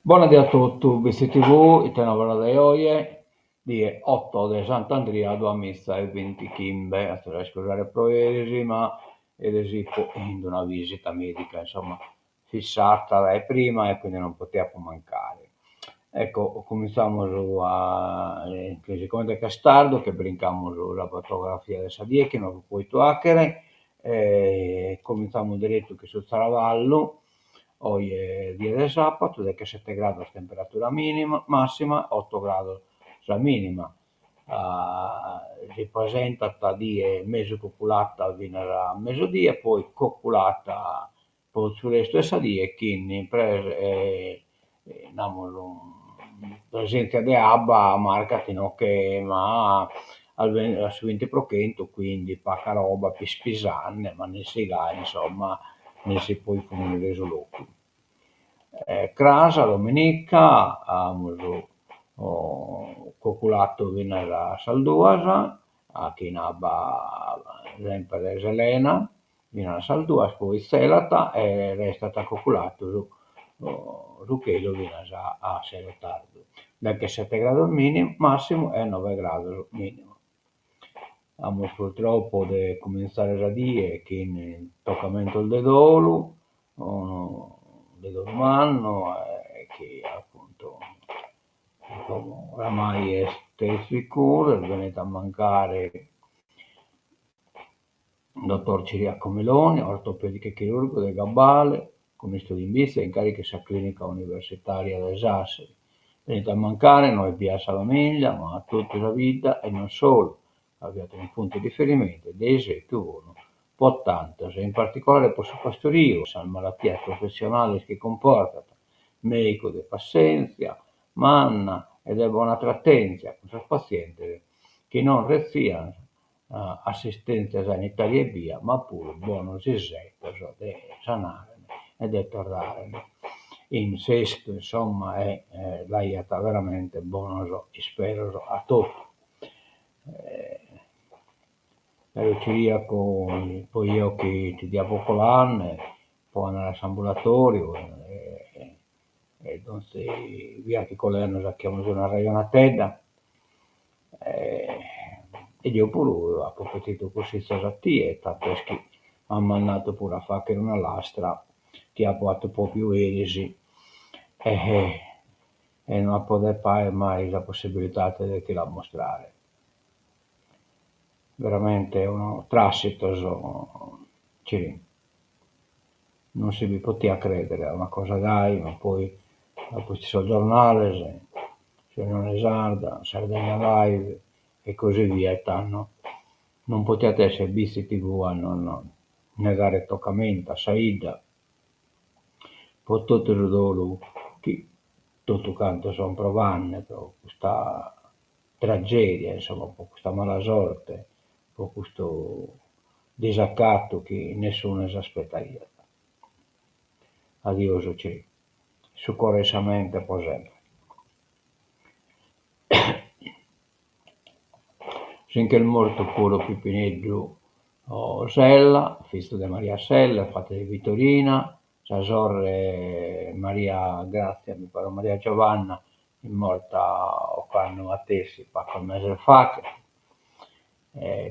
Bona die a totu, BTV, ite novas de oje, die oto de Sant'Andria duamiza e bintichimbe, apo a iscusare pro eris ma eris fipo in una visita medica, insomma, fissata dae prima e quindi non potia mancare. Ecco, cumintzamus a sigomente ch'est tardu che brincamus sa fotografia de sa die chi no apo podidu 'achere e cumintzamus derettu chin su traballu, oje die de sapadu, dechesette grados temperatura minima massima, otto grados sa minima, si presentat die mesu cocculata finas a mesudie, poi cocculata pro su restu 'e sa die chin namus presentzia de abba marcat inoghe ma a su binti pro chentu, quindi paga roba, pispisande, ma nessi gai insomma nessi podet frunire su logu. Cras dominica amus cocculatu finas a sas duas, chin abba sempre selena, finas a sas duas, poi zelat e restat cocculatu su chelu finas a sero tardu, dechesette grados massimu e noe grados minimu. Amus purtroppo de cuminzare sa die chin toccamentos de dolu, de dolu mannu e chi appuntu como oramai est sicuru, est bennidu a mancare dottor Ciriaco Meloni, ortopedicu e chirurgu de gabbale, cun istudiu in Bitzi e in carica in sa clinica universitaria de Sassari. Benit a mancare no ebbia a sa familia ma a totu sa bidda e non solu, ca fiat unu puntu de riferimentu e de isetu bonu po tantos e in particolare po su pastoriu, sas malatias professionales chi cumportat, meigu de passentzia manna e de bona tratentzia cun sos patzientes chi non retziant assistèntzia sanitària ebbia, ma puru bonos isetos de sanare e de torrare in sestu, insomma, e daiat veramente bonos isperos a totu. Caru Ciriaco, poi eo chi ti 'idia colande po andare a s'ambulatòriu e donzi bia chi colaiat nos 'achiamus una arrejonatedda e jeo puru apo pedidu cussizos a tie, tantu est chi m'as mandadu puru a fagher una lastra chi apo 'atu propriu eris e no apo depo aer mai sa possibilidade de ti l'ammustrare. Veramente unu trassitos Cirì. Non si bi potiat credere a una cosa gai, ma poi a pustis sos giornales, s'Unione Sarda, Sardegna Live e così via e tando non potiat esser Bitzi TV a non nde dare toccamentu a sa 'idda po totu su dolu chi totu cantos son provande pro custa tragedia, insomma, po custa mala sorte, po custu disacatu chi nessune s'aspettaiat. Adiosu Cirì, su coro e sa mente po sempre. Si nch'est mortu puru Pipineddu Sella, fizu de Maria Sella e frade de Vittorina, sa sorre Maria Grazia, mi paret, o Maria Giovanna, est morta ocannu matessi, pagos meses faghet.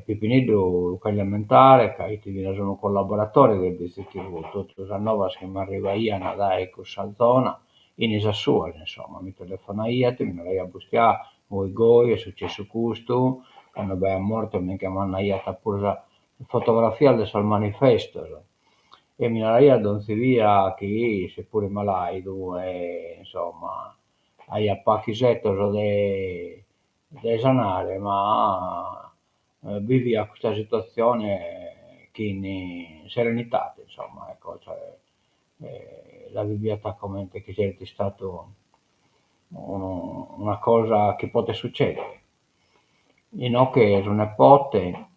Pipineddu lu cherjo ammentare ca 'it finas unu collaboratore de BTV, totu sas novas chi m'arrivaian dae cussa zona 'ini sas suas, insomma, mi telefonaiat, mi naraiat Bustià, goi goi, est sucessu custu, cando b'aiat mortos mi nche mandaiat puru sas fotografias de sos manifestos e mi naraiat donzi bia chi isse puru 'it malaidu e insomma aiat pagu isetos de de sanare ma biviat custa situatzione chin serenidade insomma ecco cioè la biviat comente chi siat istadu unu una cosa chi podet succedere. Inoghe su nepote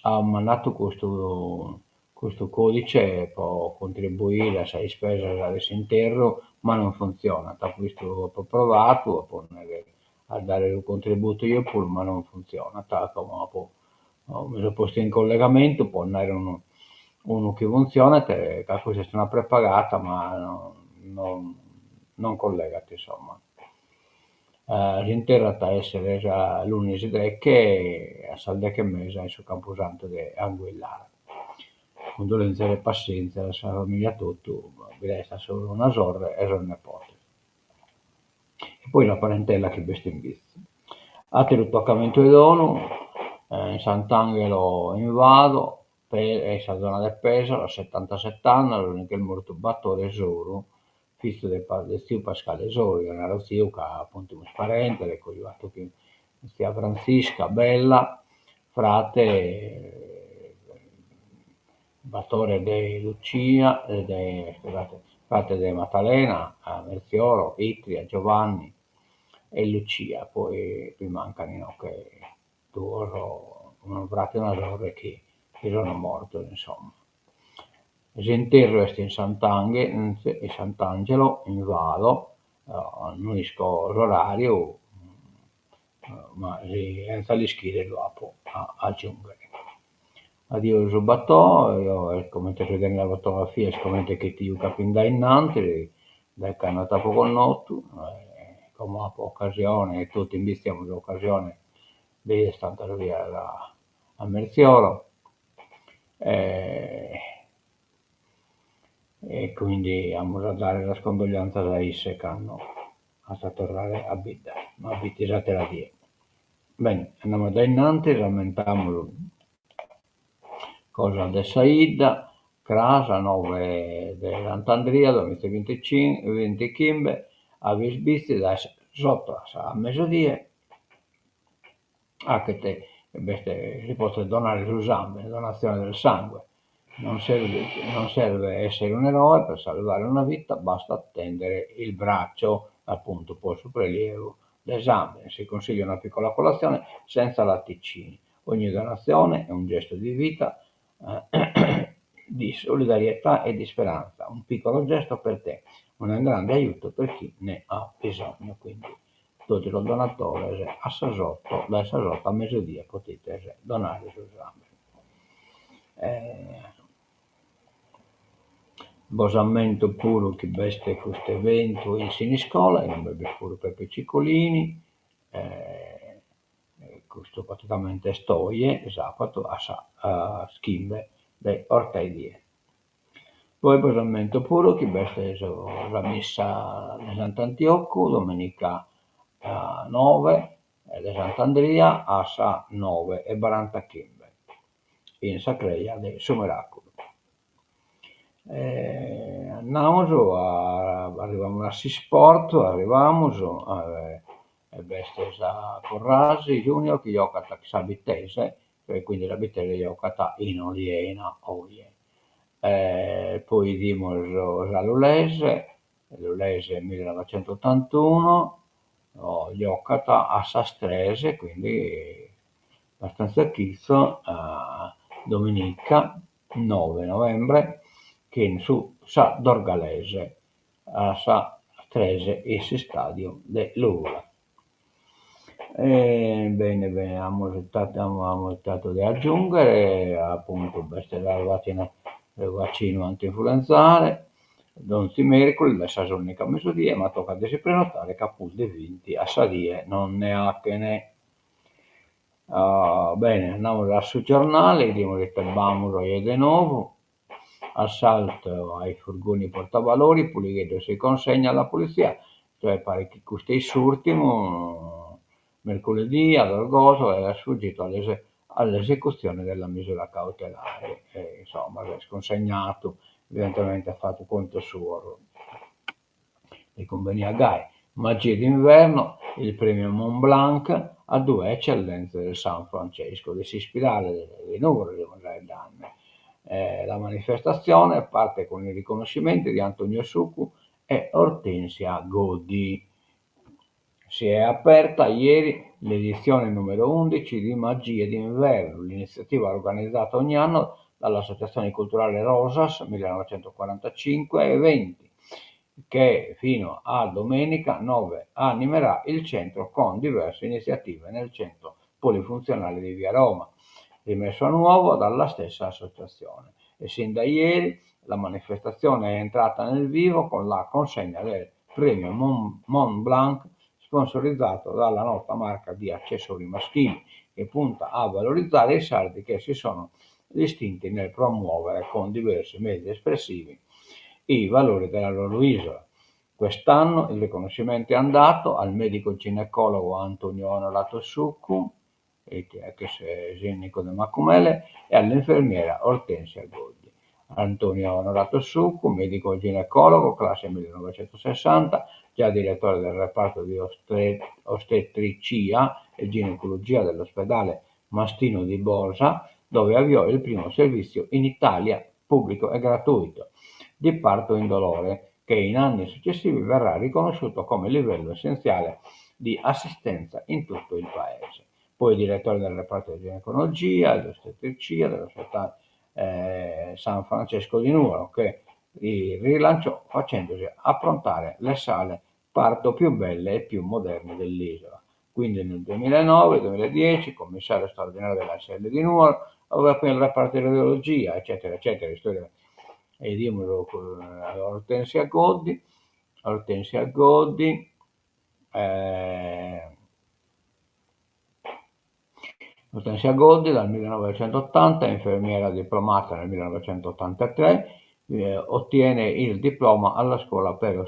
at mandadu custu custu codice po contribuire a sas ispesas de s'interru, ma non funtzionat, apo bistu, apo provadu a ponnere a dare su contributu jeo puru, ma non funtzionat, como apo mi so postu in collegamentu po nd'aer unu unu chi funtzionet, ca custa est una prepagata ma non. non collegat insomma. S'interru at a essere sa lunis deche a sas deche e mesa in su campusantu de Anguillara. Cundolentzias e passentzias a sa familia totu, bi restat solu una sorre e sos nepotes. E poi sa parentella chi b'est in Bitzi. Ateru tocamentu 'e dolu, in Sant'Anghelo in Vado, in sa zona de Pesaro, a setantaset'annos, nch'est mortu Batore Soru, fizu de de tziu Pascale Soru, deo naro tziu ca apuntu semus parentes e cojuadu chin tzia Frantzisca Bella, frate Batore de Lucia de iscusate frate de Matalena, Mertzioro, Itria, Giovanni e Lucia, poi bi mancan inoghe duos, unu frate e una sorre chi chi sono mortos insomma. S'interru est in in Sant'Angelo in Vado, no isco s'orariu ma si 'enzo a l'ischire lu apo a agiunghere. Adiosu Batò, eo comente so 'idende sa fotografia est comente chi ti juca in dae innantis, dae cando t'apo connotu e como apo ocasione e totu in Bitzi amus ocasione de 'ider tantas bias a Mertzioro e e quindi amus a dare sas condoglianzas a isse cando at a torrare a bidda, ma fit s'atera die. Bene, andamus dae innantis, ammentamus cosas de sa 'idda, cras noe de Sant'Andria duamiza e bintichimbe, Avis Bitzi dae sas oto a mesudie 'achet b'est si potet donare su sambene, donazione del sangue, non serve non serve essere un eroe per salvare una vita, basta tendere il braccio, appuntu po su prelievu de sambene, si consiglia una piccola colazione senza latticini, ogni donazione è un gesto di vita di solidarietà e di speranza, un piccolo gesto per te, un grande aiuto per chi ne ha bisogno, quindi totu sos donatores a sas oto, dae sas oto a mesudie potides donare su sambene. Bos ammento puru chi b'est custu eventu in Siniscola, inue b'est puru Peppe Ciccolini, custu praticamente est oje, sapatu, a sas chimbe de 'ortaedie. Poi bos ammento puru chi b'est sa missa de Sant'Antiocu, domenica noe de Sant'Andria a sas noe e barantachimbe in sa creja de su Miraculu. Andamus arrivamus a s'isport, arrivamus e b'est sa Corrasi Junior chi giocat chin sa Bittese e quindi sa Bittese giocat in Oliena oje. Poi 'idimus sa Lulese, Lulese millinovecentotantuno giocat a sas tres, quindi abbastantza chitzo, dominica noe novembre chin su sa Dorgalese a sas tres in s'istadiu de Lula. E bene bene amus amus it'atteru de aggiunghere, appuntu b'est su vaccinu antinfluenzale, donzi merculis dae sas ùndighi a mesudie, ma tocat de si prenotare ca prus de vinti a sa die non nde 'achene. Bene andamus a su giornale, 'idimus ite b'amus oje de nou. Assalto ai furgoni portavalori, Puligheddu si consegna alla polizia, cioè paret chi custu est s'urtimu, mercoledì ad Orgosolo era sfuggito all'esecuzione della misura cautelare e insomma s'est cunsegnadu, evidentemente at fatu contos suos. Li cumbeniat gai. Magie d'inverno, il premio Mont Blanc a due eccellenze del San Francesco, de s'ispidale de Nugoro semus faeddende. La manifestazione parte con i riconoscimenti di Antonio Succu e Ortensia Godi. Si è aperta ieri l'edizione numero 11 di Magie d'inverno, l'iniziativa organizzata ogni anno dall'Associazione Culturale Rosas 1945 Eventi, che fino a domenica 9 animerà il centro con diverse iniziative nel centro polifunzionale di Via Roma, rimesso a nuovo dalla stessa associazione. E sin da ieri la manifestazione è entrata nel vivo con la consegna del Premio Mont Blanc sponsorizzato dalla nota marca di accessori maschili, che punta a valorizzare i sardi che si sono distinti nel promuovere con diversi mezzi espressivi i valori della loro isola. Quest'anno il riconoscimento è andato al medico ginecologo Antonio Onorato Succu, ex sindico de Macumele, e all'infermiera Ortensia Goddi. Antonio Onorato Succu, medico ginecologo, classe 1960, già direttore del reparto di ostetricia e ginecologia dell'ospedale Mastino di Bosa, dove avviò il primo servizio in Italia, pubblico e gratuito, di parto indolore, che in anni successivi verrà riconosciuto come livello essenziale di assistenza in tutto il paese. Poi direttore del reparto di ginecologia e di ostetricia dell'ospedale San Francesco di Nuoro, che rilanciò facendosi approntare le sale parto più belle e più moderne dell'isola. Quindi nel 2009-2010 commissario straordinario dell'ASL di Nuoro, aveva poi il reparto di radiologia, eccetera, eccetera, storia. E dimolo con Ortensia Goddi, Ortensia Goddi, Ortensia Goddi dal 1980, infermiera diplomata nel 1983, ottiene il diploma alla scuola per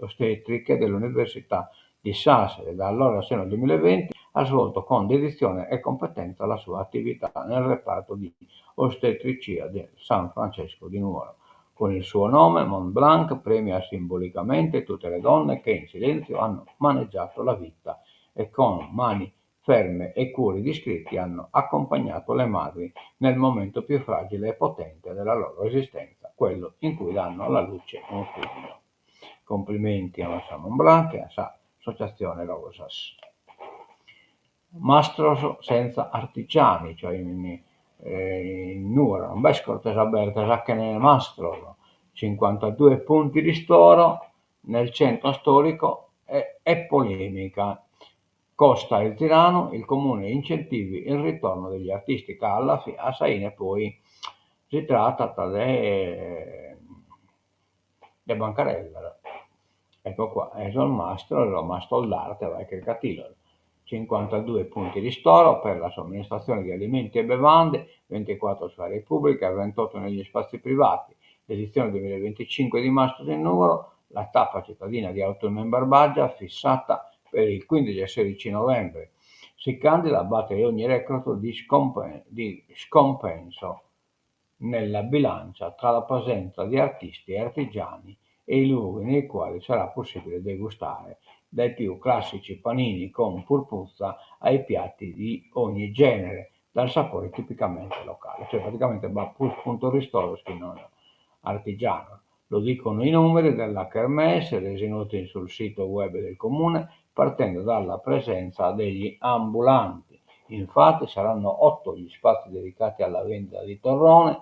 ostetriche dell'Università di Sassari. Da allora sino al 2020 ha svolto con dedizione e competenza la sua attività nel reparto di ostetricia del San Francesco di Nuoro. Con il suo nome, Mont Blanc premia simbolicamente tutte le donne che in silenzio hanno maneggiato la vita e con mani ferme e cuori discreti hanno accompagnato le madri nel momento più fragile e potente della loro esistenza, quello in cui danno alla luce un figlio. Complimenti a sa Mont Blanc e a sa Associazione Rosas. Mastros senza artigiani, cioè in in Nuoro non b'est cortes abertas a chene mastros, cincuantadue punti ristoro nel centro storico e polemica. Costa e Ziranu, il Comune incentivi il ritorno degli artisti, ca alla fine a sa 'ine poi si tratat de de bancarellas. Ecco qua, e sos mastros, mastros d'arte, bae chircatilos. Cincuantadue punti ristoro per la somministrazione di alimenti e bevande, venticuatro su aree pubblicas, ventotto negli spazi privati. L'edizione duemilaventicinque di Mastros in Nugoro, la tappa cittadina di Autunno in Barbagia, fissata per il 15 e 16 novembre, si candida a battere ogni record di di scompenso nella bilancia tra la presenza di artisti e artigiani e i luoghi nei quali sarà possibile degustare, dai più classici panini con purpuzza ai piatti di ogni genere, dal sapore tipicamente locale. Cioè praticamente b'at prus puntos ristoros chi non artigianos. Lo dicono i numeri della kermesse resi noti sul sito web del comune partendo dalla presenza degli ambulanti. Infatti saranno 8 gli spazi dedicati alla vendita di torrone,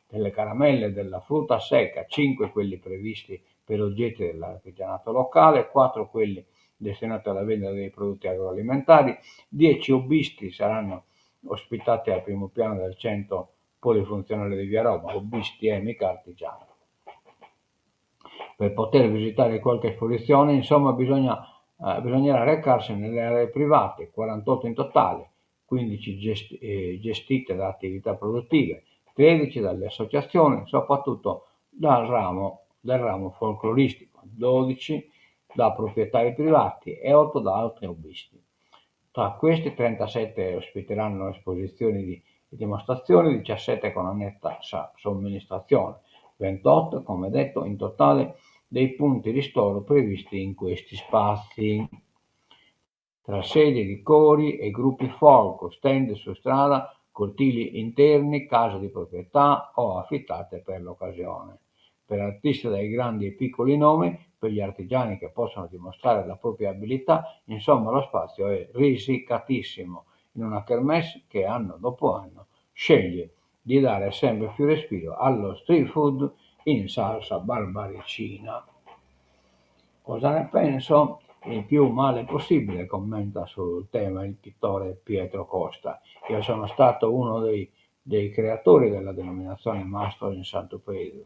delle caramelle e della frutta secca, 5 quelli previsti per oggetti dell'artigianato locale, 4 quelli destinati alla vendita dei prodotti agroalimentari, 10 hobbisti saranno ospitati al primo piano del centro polifunzionale di Via Roma, hobbisti e mica artigiani. Per poter visitare qualche esposizione, insomma, bisognerà recarsi nelle aree private, 48 in totale, 15 gestite da attività produttive, 13 dalle associazioni, soprattutto del ramo folcloristico, 12 da proprietari privati e 8 da altri hobbisti. Tra questi 37 ospiteranno esposizioni di dimostrazioni, 17 con annessa somministrazione, 28, come detto, in totale dei punti ristoro previsti in questi spazi. Tra sedie di cori e gruppi folk, stand su strada, cortili interni, case di proprietà o affittate per l'occasione. Per artisti dai grandi e piccoli nomi, per gli artigiani che possono dimostrare la propria abilità, insomma lo spazio è risicatissimo in una kermesse che anno dopo anno sceglie di dare sempre più respiro allo street food in salsa barbaricina. Cosa ne penso? Il più male possibile, commenta sul tema il pittore Pietro Costa. Io sono stato uno dei creatori della denominazione Mastro in Santo Pedro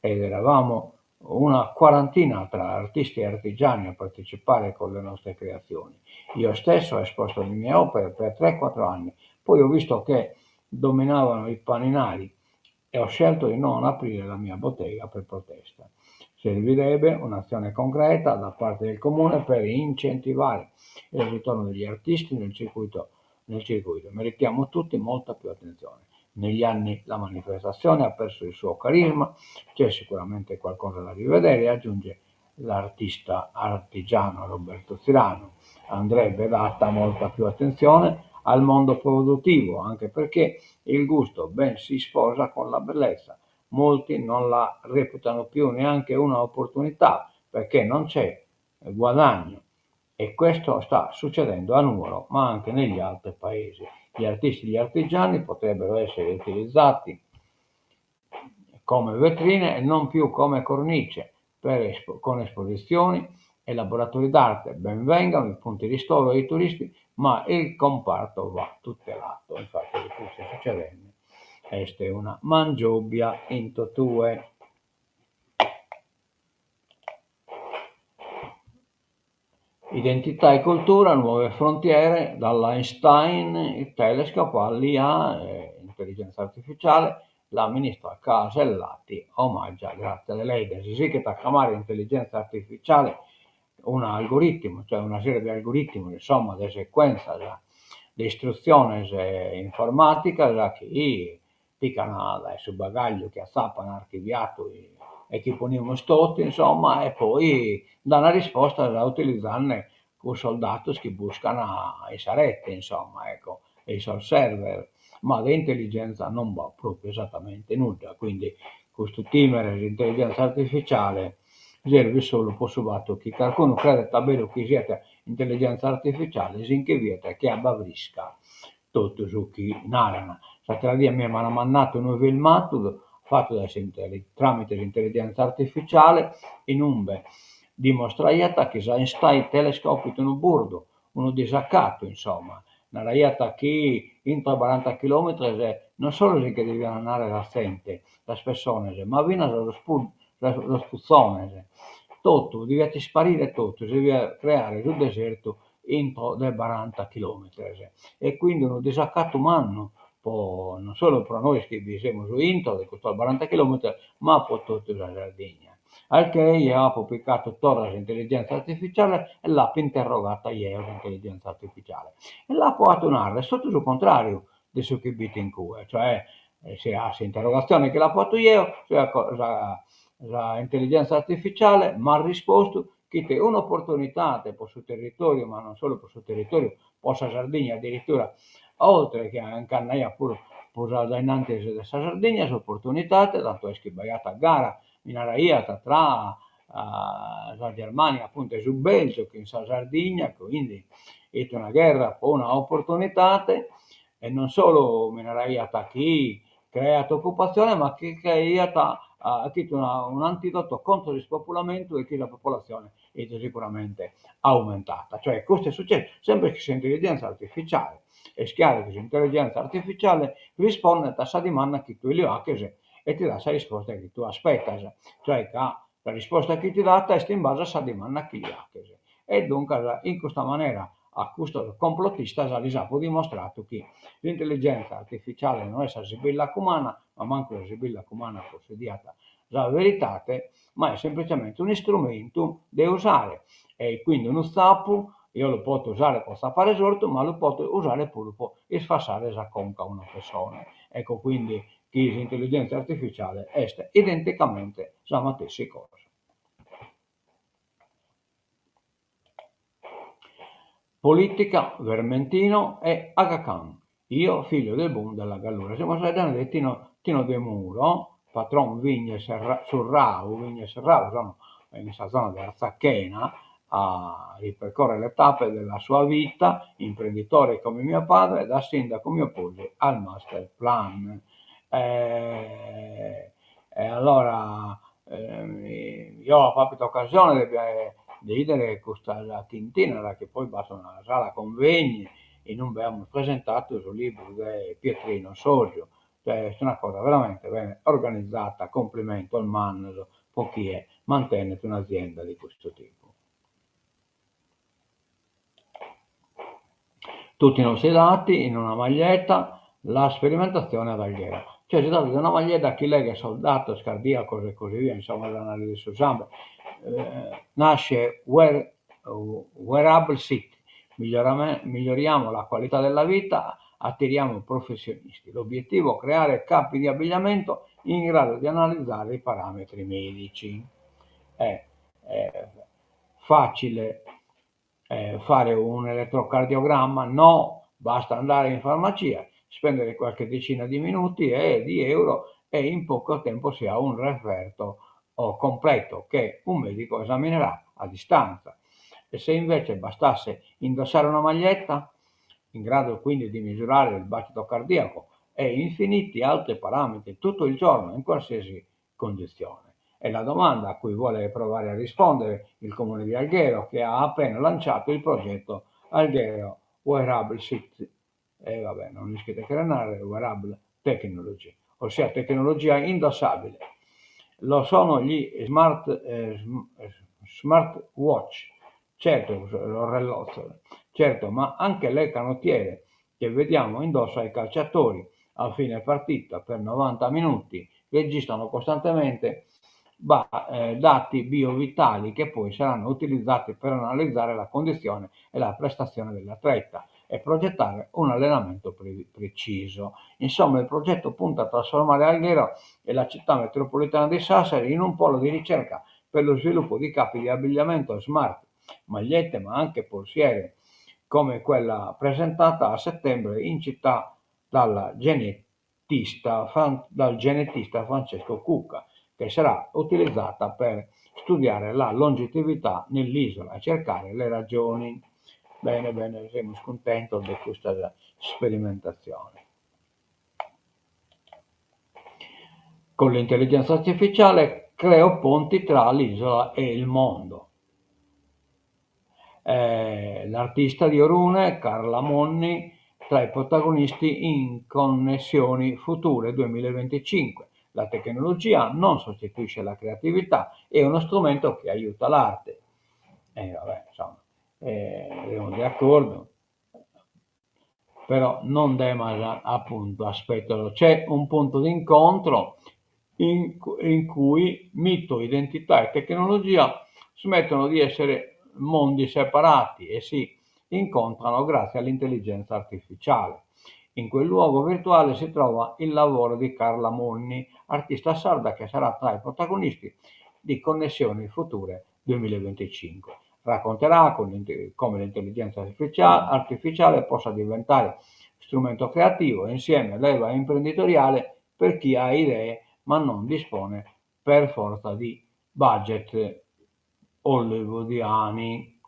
ed eravamo Una quarantina tra artisti e artigiani a partecipare con le nostre creazioni. Io stesso ho esposto le mie opere per 3-4 anni, poi ho visto che dominavano i paninari e ho scelto di non aprire la mia bottega per protesta. Servirebbe un'azione concreta da parte del comune per incentivare il ritorno degli artisti nel circuito. Nel circuito. Meritiamo tutti molta più attenzione. Negli anni la manifestazione ha perso il suo carisma, c'è sicuramente qualcosa da rivedere, aggiunge l'artista artigiano Roberto Zirano. Andrebbe data molta più attenzione al mondo produttivo, anche perché il gusto ben si sposa con la bellezza. Molti non la reputano più neanche una opportunità perché non c'è guadagno e questo sta succedendo a Nuoro ma anche negli altri paesi. Gli artisti e gli artigiani potrebbero essere utilizzati come vetrine e non più come cornice per, con esposizioni e laboratori d'arte. Ben vengano i punti ristoro e i turisti, ma il comparto va tutelato. Infatti, custu succedende est una mangiobia in totue. Identità e cultura, nuove frontiere, dall'Einstein Telescope all'IA, intelligenza artificiale, la ministra Casellati omaggia Grazia Deledda. Si sighit a cramare intelligenza artificiale un'algoritmu, cioè una serie de algoritmos, insomma, de secuentzas de istrutziones informàticas chi pigan dae su bagagliu chi atzapan archiviadu e chi ponimus totu insomma e poi dan rispostas utilizende cussos datos chi buscan in sa rete insomma ecco e in sos server, ma de intelligenza non b'at propriu esattamente nudda, quindi custu tìmere s'intelligenza artificiale servit solu pro su fatu chi carcunu credet a beru chi siat intelligenza artificiale si nche biet che abba frisca totu su chi naran. S'atera die a mie m'an mandadu unu filmadu fatu dae tramite s'intelligenza artificiale in umbe dimostraiat chi s'Einstein Telescope fit unu burdu, unu disacatu insomma, naraiat chi intro baranta chilometros non solu si nche devian andare sa zente, sas pessones, ma finas sos sos puzones, totu, deviat isparire totu, si deviat creare su desertu intro de baranta chilometros e quindi unu disacatu mannu po non solu pro nois chi bi semus intro de custos baranta chilometros ma po totu sa Sardigna. Al che jeo apo picadu torra s'intelligenza artificiale e l'apo interrogata jeo s'intelligenza artificiale e l'apo 'atu narrer totu su contrariu de su chi b'it in cue, cioè si a s'interrogatzione chi l'apo 'atu jeo sa sa intelligenza artificiale m'at rispostu chi 'it un'opportunidade po su territoriu, ma non solu po su territoriu, po sa Sardigna addirittura, oltre chi nch'andaiat puru prus a dae innantis de sa Sardigna s'opportunidade, tantu est chi b'aiat gara, mi naraiat, tra sa Germania appuntu e su Belgio chin sa Sardigna, quindi 'it una gherra po una opportunidade e non solu mi naraiat chi creat ocupatzione ma chi creaiat chi 'it un'antidoto contro s'ispopulamentu e chi sa popolatzione 'it sicuramente aumentata. Cioè custu est sucediu sempre chin s'intelligenza artificiale. Est chiaru chi s'intelligenza artificiale rispondet a sa dimanda chi tue li 'aches e ti dat sa risposta chi tue aspetas, cioè ca sa risposta chi ti dat est in base a sa dimanda chi li 'aches. E duncas in custa manera a custos complotistas lis apo dimostradu chi s'intelligenza artificiale no est sa Sibilla Cumana, ma mancu sa Sibilla Cumana possediat sa veridade, ma est semplicemente un'istrumentu de usare e quindi unu tzapu eo lu poto usare pro tzapare s'ortu, ma lu poto usare puru pro isfassare sa conca a una pessone. Ecco quindi chi s'intelligenza artificiale est identicamente sa matessi cosa. Politica, Vermentino e Aga Khan, Io figlio del boom della Gallura. Semus faeddende de Tino, Tino Demuro, patron Vigne Serra, Surrau, Vigne Serrau, sono in sa zona de Arzachena, a ripercorrere le tappe della sua vita, imprenditore come mio padre, da sindaco mi opposi al master plan. E allora jeo apo apidu occasione de de 'idere custa chintina, chi poi b'at una sala convegni inube amus presentadu su libru de Pietrino Sotgiu, cioè est una cosa veramente bene organizata, cumplimentos mannos pro chie mantenet un'azienda de custu tipu. Tutti i nostri dati in una maglietta, la sperimentazione ad Alghero. Cioè si tratta de una magliedda chi leghet sos datos cardiacos e così via, insomma s'analisi de su sambene. Nasce Wearable City, miglioriamo la qualità della vita, attiriamo professionisti. L'obiettivo creare capi di abbigliamento in grado di analizzare i parametri medici. Est facile fare un elettrocardiogramma? No, basta andare in farmacia, spendere qualche decina di minuti e di euro e in poco tempo si ha un referto completo che un medico esaminerà a distanza. E se invece bastasse indossare una maglietta, in grado quindi di misurare il battito cardiaco e infiniti altri parametri tutto il giorno in qualsiasi condizione? È la domanda a cui vuole provare a rispondere il Comune di Alghero, che ha appena lanciato il progetto Alghero Wearable City. E vabbè, non ischit cheret narrere Wearable Technology, ossia tecnologia indossabile. Lo sono gli smart, eh, smartwatch, certo, orrellozos, certo, ma anche le canottiere che vediamo indosso ai calciatori a fine partita per 90 minuti registrano costantemente dati biovitali che poi saranno utilizzati per analizzare la condizione e la prestazione dell'atleta e progettare un allenamento preciso. Insomma, il progetto punta a trasformare Alghero e la città metropolitana di Sassari in un polo di ricerca per lo sviluppo di capi di abbigliamento smart, magliette ma anche polsiere, come quella presentata a settembre in città dalla genetista, dal genetista Francesco Cucca, che sarà utilizzata per studiare la longevità nell'isola e cercare le ragioni. Bene, bene, semus cuntentos de custa sperimentazione. Con l'intelligenza artificiale creo ponti tra l'isola e il mondo. L'artista di Orune, Carla Monni, tra i protagonisti in Connessioni Future 2025. La tecnologia non sostituisce la creatività, è uno strumento che aiuta l'arte. E vabbè, insomma, siamo di accordo, però non demas appunto aspetto, c'è un punto d'incontro in, in cui mito, identità e tecnologia smettono di essere mondi separati e si incontrano grazie all'intelligenza artificiale. In quel luogo virtuale si trova il lavoro di Carla Monni, artista sarda che sarà tra i protagonisti di Connessioni Future 2025. Racconterà come l'intelligenza artificiale possa diventare strumento creativo e insieme leva imprenditoriale per chi ha idee ma non dispone per forza di budget hollywoodiani.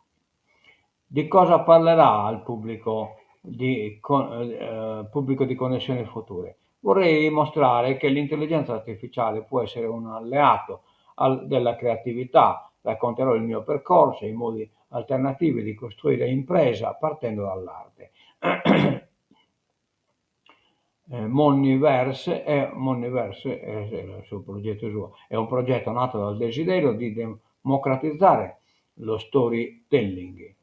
Di cosa parlerà al pubblico di, eh, pubblico di Connessioni Future? Vorrei mostrare che l'intelligenza artificiale può essere un alleato al, della creatività. Racconterò il mio percorso e i modi alternativi di costruire impresa partendo dall'arte. Monniverse è, Monniverse è il suo progetto suo, è un progetto nato dal desiderio di democratizzare lo storytelling,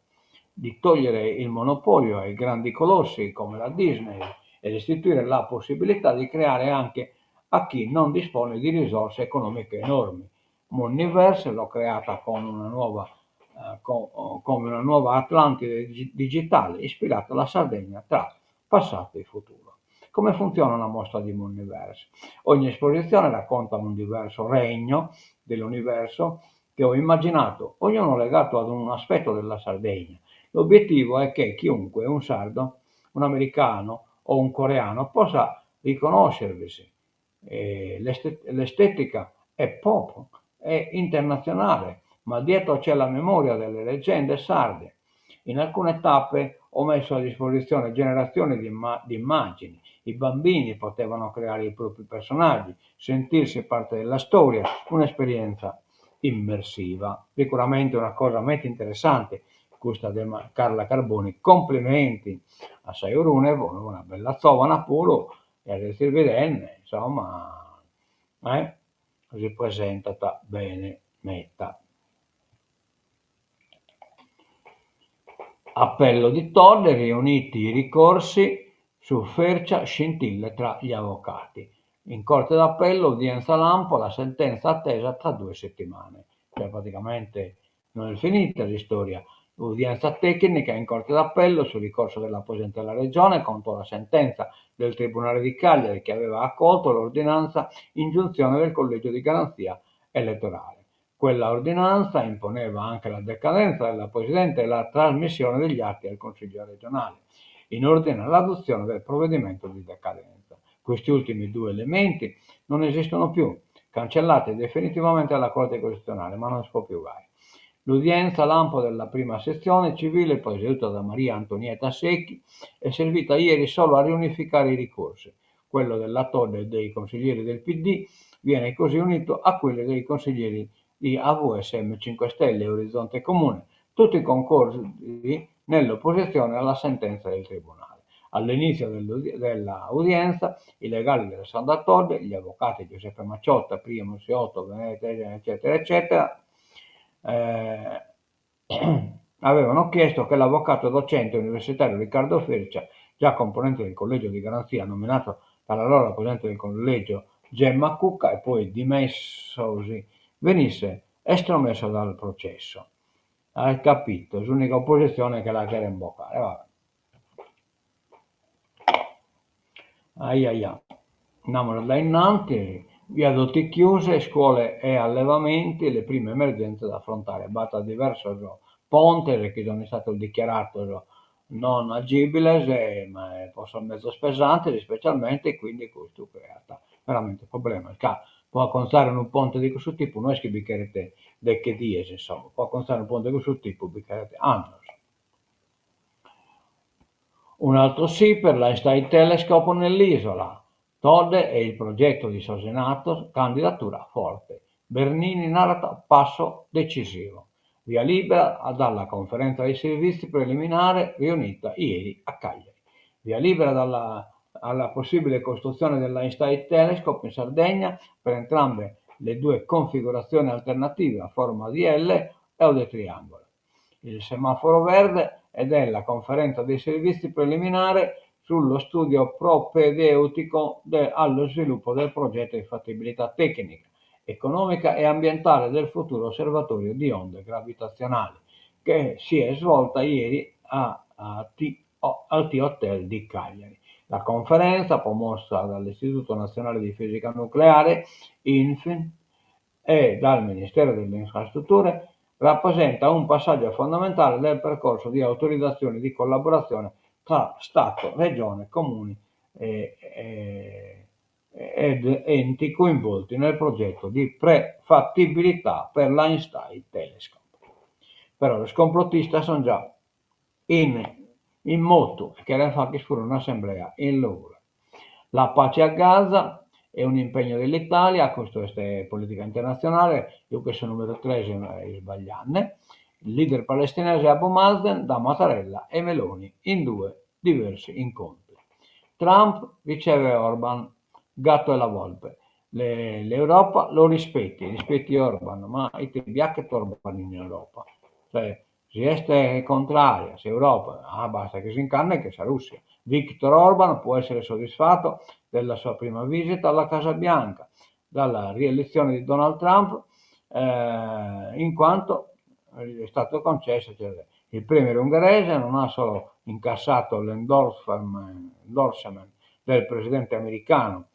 di togliere il monopolio ai grandi colossi come la Disney e restituire la possibilità di creare anche a chi non dispone di risorse economiche enormi. Monniverse l'ho creata con una nuova, eh, con, come una nuova Atlantide digitale ispirata alla Sardegna tra passato e futuro. Come funziona una mostra di Monniverse? Ogni esposizione racconta un diverso regno dell'universo che ho immaginato, ognuno legato ad un aspetto della Sardegna. L'obiettivo è che chiunque, un sardo, un americano o un coreano, possa riconoscervisi. Eh, l'estetica è pop, è internazionale, ma dietro c'è la memoria delle leggende sarde. In alcune tappe ho messo a disposizione generazioni di, di immagini. I bambini potevano creare i propri personaggi, sentirsi parte della storia, un'esperienza immersiva. Sicuramente una cosa meta interessante custa de Carla Carboni. Complimenti a sa 'e Orune, una bella zovana puru, e a sezis bidende, insomma, eh, si presentat bene. Meta. Appello di Todde, riuniti i ricorsi su Fercia, scintille tra gli avvocati. In Corte d'Appello, udienza lampo, la sentenza attesa tra due settimane. Cioè praticamente non è finita l'istoria. Udienza tecnica in Corte d'Appello sul ricorso della Presidente della Regione contro la sentenza del Tribunale di Cagliari che aveva accolto l'ordinanza ingiunzione del Collegio di Garanzia Elettorale. Quella ordinanza imponeva anche la decadenza della Presidente e la trasmissione degli atti al Consiglio regionale, in ordine all'adozione del provvedimento di decadenza. Questi ultimi due elementi non esistono più, cancellati definitivamente dalla Corte Costituzionale, ma non si può più fare. L'udienza lampo della prima sezione civile, presieduta da Maria Antonietta Secchi, è servita ieri solo a riunificare i ricorsi. Quello della Todde e dei consiglieri del PD viene così unito a quelli dei consiglieri di AVSM 5 Stelle e Orizzonte Comune, tutti concordi nell'opposizione alla sentenza del Tribunale. All'inizio della udienza, i legali della Sandra Todde, gli avvocati Giuseppe Macciotta, Primo Siotto, eccetera, eccetera, eh, avevano chiesto che l'avvocato docente universitario Riccardo Fercia, già componente del collegio di garanzia nominato dall'allora presidente del collegio Gemma Cucca e poi dimessosi, venisse estromesso dal processo. Hai capito? S'unica opposizione che la cheren bocare. Vabbè. Ai ai ai. Andiamo da innanti, viadotti chiuse, scuole e allevamenti, le prime emergenze da affrontare. B'at diversos pontes chi sono istados dichiarados non agibiles ma po sos mezos pesantes ispecialmente e quindi custu creat veramente problemas ca po acontzare unu ponte de cussu tipu no est chi bi cheret deghe dies insomma, po acontzare unu ponte de cussu tipu bi cheret annos. Un altro sì per l'Einstein Telescope nell'isola. Todde e il progetto di sos Enattos, candidatura forte. Bernini narat passo decisivo. Via libera dalla conferenza dei servizi preliminare riunita ieri a Cagliari. Via libera dalla, alla possibile costruzione dell'Einstein Telescope in Sardegna per entrambe le due configurazioni alternative a forma di L o di triangolo. Il semaforo verde è della conferenza dei servizi preliminare sullo studio propedeutico allo sviluppo del progetto di fattibilità tecnica, economica e ambientale del futuro osservatorio di onde gravitazionali, che si è svolta ieri a, a T, al T-Hotel di Cagliari. La conferenza, promossa dall'Istituto Nazionale di Fisica Nucleare, INFN, e dal Ministero delle Infrastrutture, rappresenta un passaggio fondamentale del percorso di autorizzazione di collaborazione tra Stato, Regione, Comuni e, e, ed enti coinvolti nel progetto di prefattibilità per l'Einstein Telescope. Però sos complottistas sono già in, in motu e cheren fagher puru un'assemblea in Logudoro. La pace a Gaza è un impegno dell'Italia, custu est politica internatzionale, giughet su numeru tres isbagliande, il leader palestinese Abu Mazen da Mattarella e Meloni in due diversi incontri. Trump riceve Orban, gatto e la volpe. L'Europa lo rispetti, rispetti Orban, ma ite bi achet Orban in Europa? Cioè, si est contraria, s'Europa, ah, basta che si nch'andet chin sa Russia. Viktor Orban può essere soddisfatto della sua prima visita alla Casa Bianca, dalla rielezione di Donald Trump, eh, in quanto è stato concesso, cioè, il premier ungherese non ha solo incassato l'endorsement del presidente americano,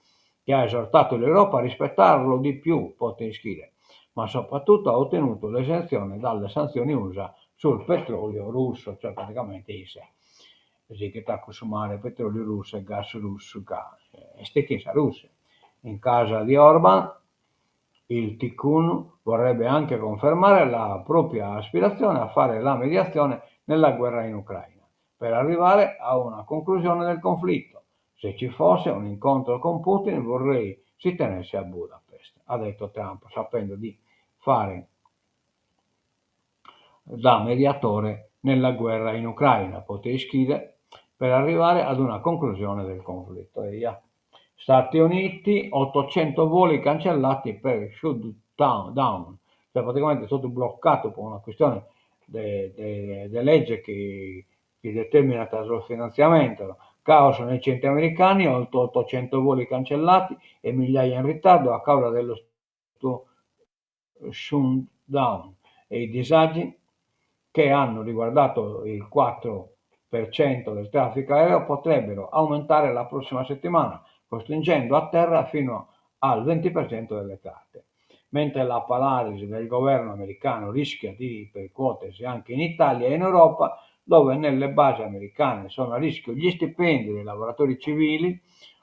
che ha esortato l'Europa a rispettarlo di più, pote ischire, ma soprattutto ha ottenuto l'esenzione dalle sanzioni USA sul petrolio russo, cioè praticamente isse sighit a consumare petroliu russu e gas russu ca est chin sa Russia. In casa di Orban il tycoon vorrebbe anche confermare la propria aspirazione a fare la mediazione nella guerra in Ucraina, per arrivare a una conclusione del conflitto. Se ci fosse un incontro con Putin vorrei si tenesse a Budapest, ha detto Trump, sapendo di fare da mediatore nella guerra in Ucraina, pote ischire, per arrivare ad una conclusione del conflitto. Eia. Stati Uniti, 800 voli cancellati per shutdown, Cioè praticamente est totu bloccatu po una chistione de de de legge chi chi determinat sos finantziamentos. Caos nei centri americani, oltre 800 voli cancellati e migliaia in ritardo a causa dello shutdown e i disagi che hanno riguardato il 4% del traffico aereo potrebbero aumentare la prossima settimana, costringendo a terra fino al 20% delle tratte. Mentre la paralisi del governo americano rischia di ripercuotersi anche in Italia e in Europa, dove nelle basi americane sono a rischio gli stipendi dei lavoratori civili,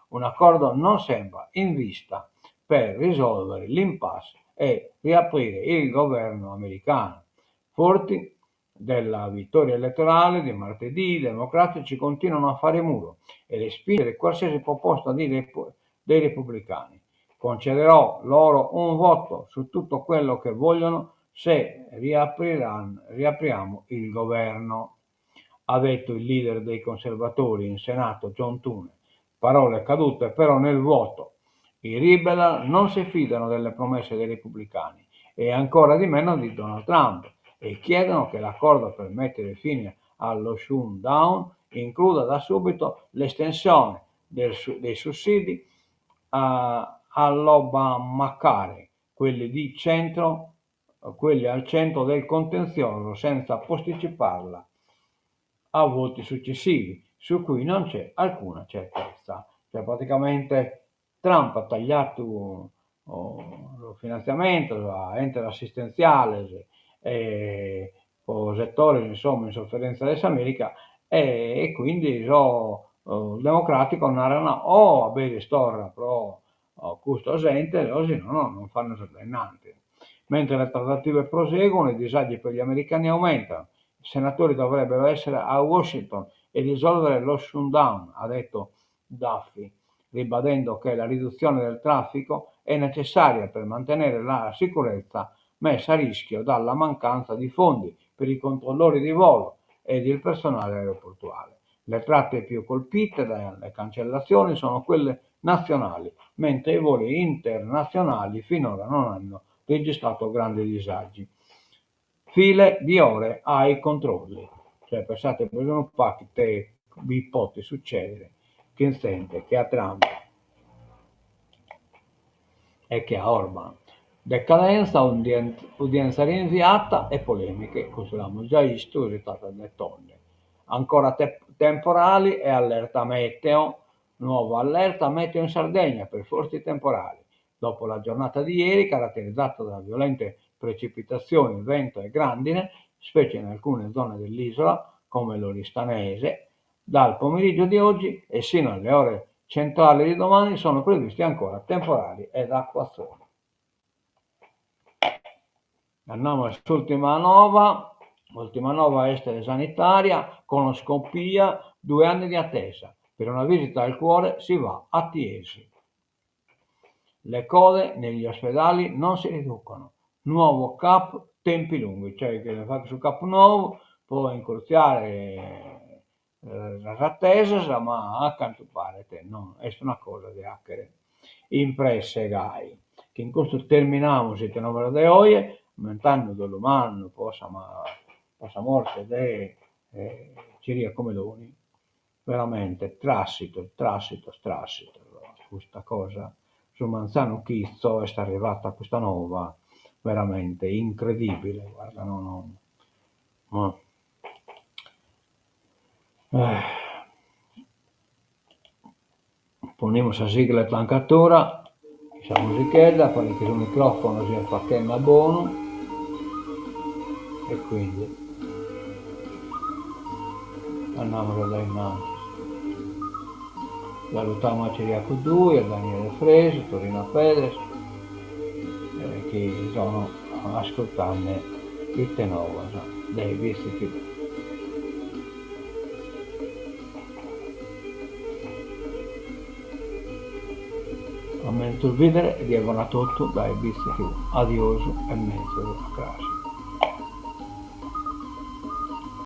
un accordo non sembra in vista per risolvere l'impasse e riaprire il governo americano. Forti della vittoria elettorale di martedì, i democratici continuano a fare muro e respingere qualsiasi proposta di, dei repubblicani. Concederò loro un voto su tutto quello che vogliono se riapriamo il governo, ha detto il leader dei conservatori in Senato John Thune. Parole cadute però nel vuoto. I liberal non si fidano delle promesse dei repubblicani e ancora di meno di Donald Trump e chiedono che l'accordo per mettere fine allo shutdown includa da subito l'estensione del, dei sussidi all'Obamacare, quelli, di centro, quelli al centro del contenzioso senza posticiparla a voti successivi, su cui non c'è alcuna certezza. Cioè praticamente Trump at tagliatu su finantziamentu a entes assistentziales e po setores insomma in sofferenza de s'America e quindi sos democraticos naran o aberis torra pro custos entes o si nono non faghimus a innanti. Mentre le trattative proseguono i disagi per gli americani aumentano. I senatori dovrebbero essere a Washington e risolvere lo shutdown, ha detto Duffy, ribadendo che la riduzione del traffico è necessaria per mantenere la sicurezza messa a rischio dalla mancanza di fondi per i controllori di volo ed il personale aeroportuale. Le tratte più colpite dalle cancellazioni sono quelle nazionali, mentre i voli internazionali finora non hanno registrato grandi disagi. File di ore ai controlli. Cioè, pensate, per unu pagu ite bi potet succedere chin zente che a Trump e che a Orban. Decadenza, udienza rinviata e polemiche, custu l'amus giai 'istu, si trattat de Tonne. Ancora temporali e allerta meteo, nuova allerta meteo in Sardegna per forti temporali. Dopo la giornata di ieri, caratterizzata da violente precipitazioni, vento e grandine, specie in alcune zone dell'isola, come l'Oristanese, dal pomeriggio di oggi e sino alle ore centrali di domani sono previsti ancora temporali ed acquazzoni. Andamus a s'ultima nova, ultima nova est sanitaria, colonscopia, due anni di attesa. Per una visita al cuore si va a Tiesi. Le code negli ospedali non si riducono. Nuovo CAP, tempi lunghi, cioè che faghet su CAP nou po incurtziare sas attesas, ma a cantu paret no est una cosa de 'achere in presse gai. Chin custu terminamus Ite Novas de oje, ammentande dolu mannu po sa po sa morte de Ciriaco Meloni, veramente trassitos trassitos trassitos custa cosa, su manzanu chitzo est arrivata custa nova veramente incredibile, guarda no no no Ponimus sa sigla 'e Tancatura, sa musichedda, paret chi su microfono siat fachende a bonu e quindi andamus a dae innantis. Salutamus a Ciriacu Dui, a Daniele Fresu, Torino Pedes, chi sono ascurtende Ite Novas de Bitzi TV. A menzus bìdere e die bona a totu dae Bitzi TV. Adiosu e menzus a cras.